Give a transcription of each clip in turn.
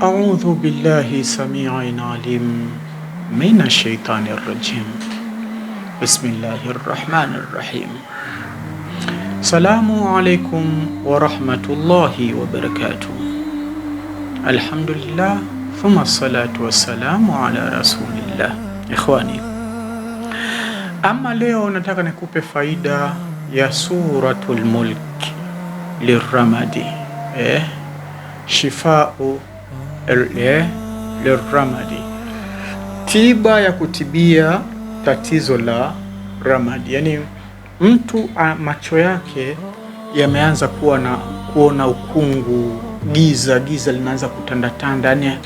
Audhu billahi samiin alim min ashaitani rajim. Bismillahi rahmani rahim. Salamu alaikum warahmatullahi wabarakatuh. Alhamdulillah thumma salatu wassalamu ala rasulillah. Ikhwani, ama leo nataka nikupe faida ya Suratul Mulk lirramadi, shifau lirramadi, tiba ya kutibia tatizo la ramadi. Yani mtu macho yake yameanza kuwa na kuona ukungu, giza giza linaanza kutandatanda, yani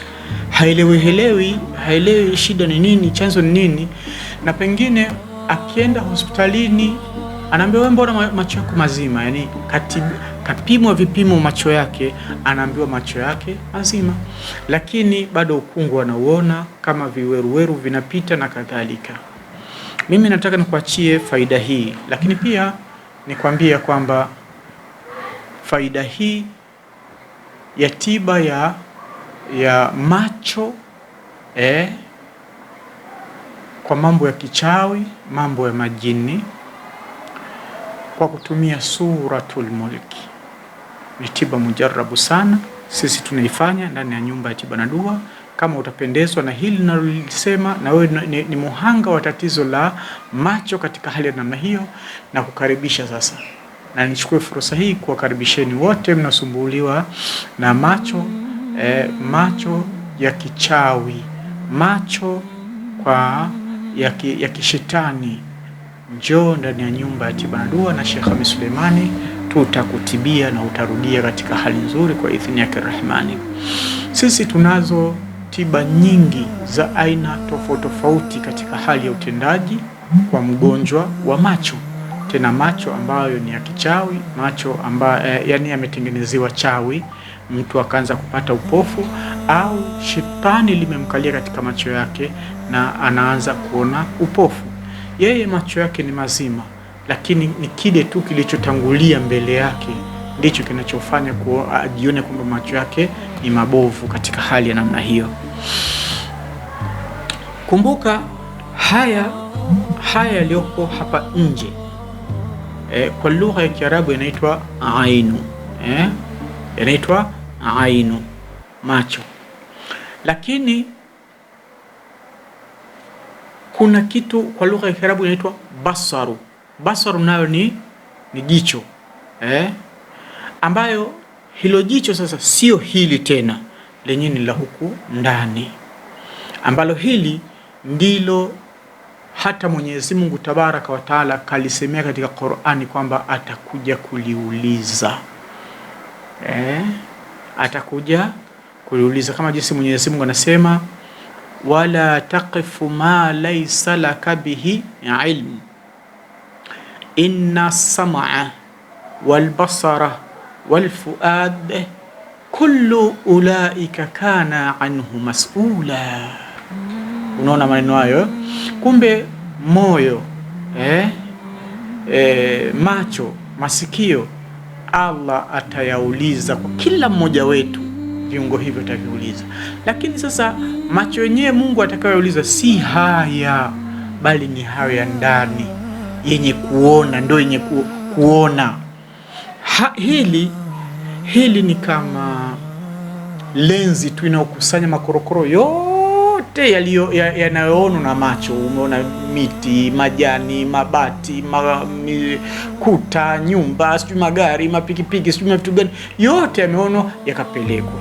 haelewi helewi, haelewi shida ni nini, chanzo ni nini, na pengine akienda hospitalini anaambiwa wewe, mbona macho yako mazima? Yani kapimwa vipimo macho yake, anaambiwa macho yake mazima, lakini bado ukungu anauona kama viweruweru vinapita na kadhalika. Mimi nataka nikuachie faida hii, lakini pia nikwambie kwamba faida hii ya tiba ya macho kwa mambo ya kichawi, mambo ya majini kwa kutumia Suratul Mulki ni tiba mujarabu sana. Sisi tunaifanya ndani ya nyumba ya tiba na dua. Kama utapendezwa na hili ninalolisema, na wewe ni muhanga wa tatizo la macho katika hali ya namna hiyo, na kukaribisha sasa, na nichukue fursa hii kuwakaribisheni wote mnasumbuliwa na macho macho ya kichawi, macho kwa ya kishetani. Njoo ndani ya nyumba ya tiba na dua na Sheikh Khamis Suleimani, tutakutibia na utarudia katika hali nzuri kwa idhini yake Rahmani. Sisi tunazo tiba nyingi za aina tofauti tofauti katika hali ya utendaji kwa mgonjwa wa macho, tena macho ambayo ni ya kichawi, macho ambayo yani yametengenezewa chawi, mtu akaanza kupata upofu au shetani limemkalia katika macho yake na anaanza kuona upofu. Yeye macho yake ni mazima, lakini ni kile tu kilichotangulia mbele yake ndicho kinachofanya ajione kwamba macho yake ni mabovu katika hali ya namna hiyo. Kumbuka haya yaliyoko hapa nje kwa lugha ya Kiarabu yanaitwa ainu, yanaitwa ainu, macho. Lakini kuna kitu kwa lugha ya Kiarabu inaitwa basaru. Basaru nayo ni jicho ambayo hilo jicho sasa sio hili tena, lenyewe ni la huku ndani, ambalo hili ndilo hata Mwenyezi Mungu Tabaraka wa Taala kalisemea katika Qur'ani kwamba atakuja kuliuliza, atakuja kuliuliza kama jinsi Mwenyezi Mungu anasema wala taqifu ma laysa laka bihi ilm inna samaa walbasara walfuad kullu ulaika kana anhu masula. Unaona maneno hayo? Kumbe moyo macho, masikio, Allah atayauliza kwa kila mmoja wetu, viungo hivyo ataviuliza. Lakini sasa macho yenyewe Mungu atakayouliza si haya, bali ni hayo ya ndani yenye kuona, ndio yenye kuona. Hili ni kama lenzi tu inayokusanya makorokoro yote yanayoonwa na macho. Umeona miti, majani, mabati, kuta, nyumba, sijui magari, mapikipiki, sijui vitu gani, yote yameonwa yakapelekwa,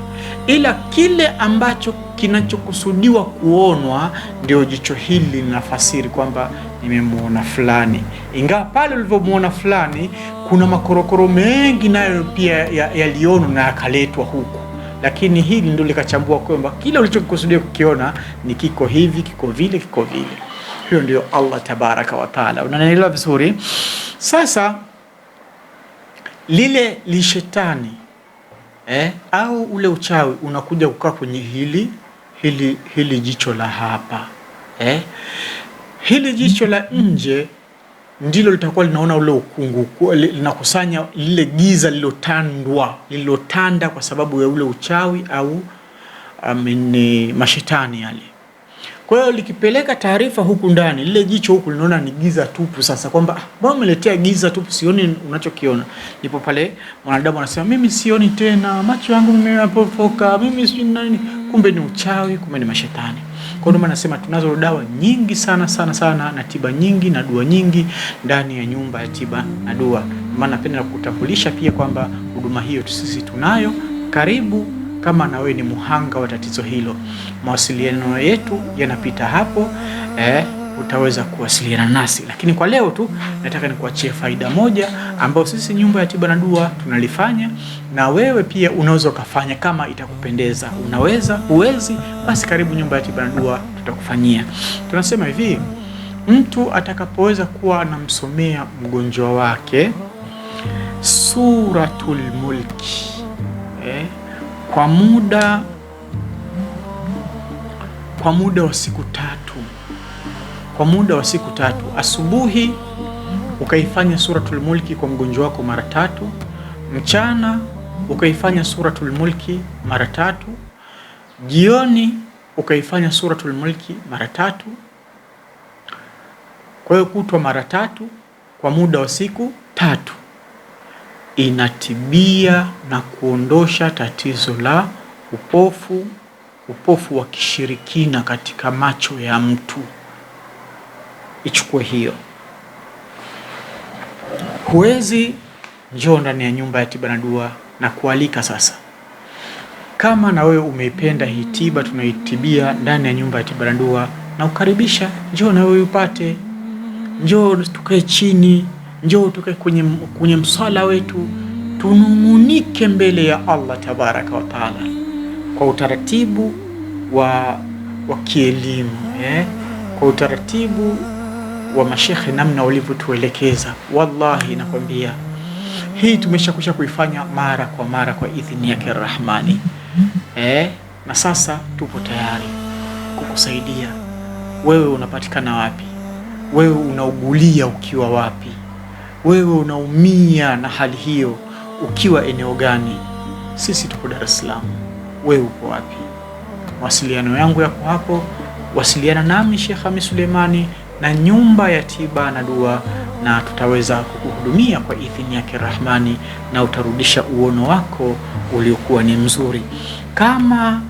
ila kile ambacho kinachokusudiwa kuonwa ndio jicho hili linafasiri kwamba nimemuona fulani, ingawa pale ulivyomuona fulani kuna makorokoro mengi nayo pia yalionwa na yakaletwa huku, lakini hili ndio likachambua kwamba kile ulichokusudia kukiona ni kiko hivi, kiko vile, kiko vile. Hiyo ndio Allah tabaraka wa taala. Unanielewa vizuri? Sasa lile lishetani au ule uchawi unakuja kukaa kwenye hili jicho la hapa Hili jicho la nje ndilo litakuwa linaona ule ukungu, linakusanya lile giza lililotanda kwa sababu ya ule uchawi au mashetani yale. Kwa hiyo likipeleka taarifa huku ndani, lile jicho huku linaona ni giza tupu. Sasa kwamba mbona umeletea giza tupu, sioni unachokiona. Ndipo pale mwanadamu anasema mimi sioni tena, macho yangu mimi yanapofoka, mimi sijui nani. Kumbe ni uchawi, kumbe ni mashetani. Kwa hiyo nasema tunazo dawa nyingi sana sana sana na tiba nyingi na dua nyingi ndani ya nyumba ya tiba na dua. Maana napenda kukutambulisha pia kwamba huduma hiyo sisi tunayo. Karibu kama na wewe ni muhanga wa tatizo hilo, mawasiliano yetu yanapita hapo, utaweza kuwasiliana nasi. Lakini kwa leo tu nataka nikuachie faida moja ambayo sisi nyumba ya tiba na dua tunalifanya, na wewe pia unaweza ukafanya kama itakupendeza. Unaweza, huwezi, basi karibu nyumba ya tiba na dua tutakufanyia. Tunasema hivi, mtu atakapoweza kuwa anamsomea mgonjwa wake Suratul Mulki kwa muda wa siku tatu, kwa muda wa siku tatu, asubuhi ukaifanya Suratul Mulki kwa mgonjwa wako mara tatu, mchana ukaifanya Suratul Mulki mara tatu, jioni ukaifanya Suratul Mulki mara tatu. Kwa hiyo kutwa mara tatu kwa muda wa siku tatu, inatibia na kuondosha tatizo la upofu, upofu wa kishirikina katika macho ya mtu. Ichukue hiyo. Huwezi, njoo ndani ya nyumba ya tiba na dua na kualika sasa. Kama na wewe umeipenda hii tiba tunaitibia ndani ya nyumba ya tiba na dua, na ukaribisha, njoo na wewe upate. Njoo tukae chini, njoo tukae kwenye msala wetu, tunung'unike mbele ya Allah tabaraka wa taala kwa utaratibu wa kielimu, kwa utaratibu wa mashekhe namna walivyotuelekeza. Wallahi nakwambia hii tumeshakwisha kuifanya mara kwa mara kwa idhini yake Rahmani, na sasa tupo tayari kukusaidia. Wewe unapatikana wapi? Wewe unaugulia ukiwa wapi? Wewe unaumia na hali hiyo ukiwa eneo gani? Sisi tupo Dar es Salaam, wewe upo wapi? Mawasiliano yangu yako hapo, wasiliana nami Sheikh Hamis Suleimani na nyumba ya tiba na dua, na tutaweza kukuhudumia kwa idhini yake Rahmani, na utarudisha uono wako uliokuwa ni mzuri. Kama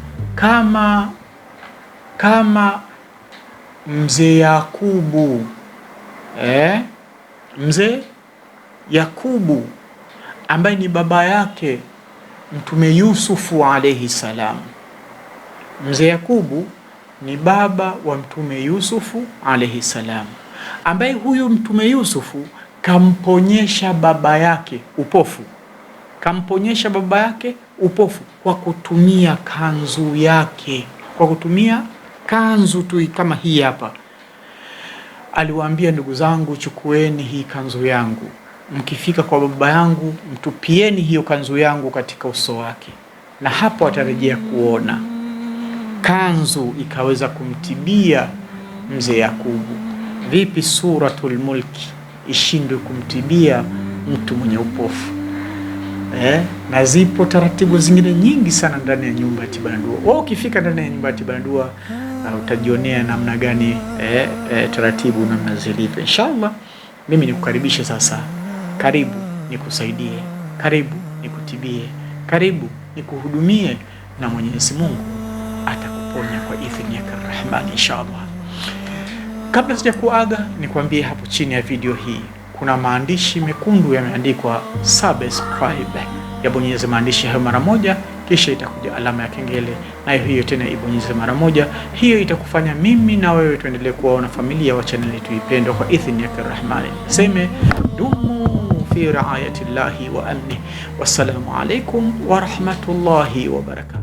mzee Yakubu, mzee Yakubu ambaye ni baba yake Mtume Yusufu alayhi salam. Mzee Yakubu ni baba wa Mtume Yusufu alayhi salam, ambaye huyu Mtume Yusufu kamponyesha baba yake upofu, kamponyesha baba yake upofu kwa kutumia kanzu yake, kwa kutumia kanzu tu kama hii hapa. Aliwaambia, ndugu zangu, chukueni hii kanzu yangu, mkifika kwa baba yangu mtupieni hiyo kanzu yangu katika uso wake, na hapo atarejea kuona. Kanzu ikaweza kumtibia mzee Yakubu. Vipi Suratul Mulki ishindwe kumtibia mtu mwenye upofu? Na zipo taratibu zingine nyingi sana ndani ya nyumba ya tiba na dua. Wewe ukifika ndani ya nyumba ya tiba na dua utajionea namna gani taratibu namna zilivyo. Inshallah mimi nikukaribishe sasa. Karibu nikusaidie, karibu nikutibie, karibu nikuhudumie, na Mwenyezi Mungu atakuponya kwa idhini yake Rahman inshallah. Kabla sijakuaga, nikwambie hapo chini ya video hii kuna maandishi mekundu yameandikwa subscribe. Yabonyeze maandishi hayo mara moja, kisha itakuja alama ya kengele, nayo hiyo tena ibonyeze mara moja. Hiyo itakufanya mimi na wewe tuendelee kuwaona familia wa channel yetu ipendwa kwa idhini yake Rahmani. Seme dumu fi riayati llahi wa amni. Wassalamu alaikum wa rahmatullahi wa barakatuh.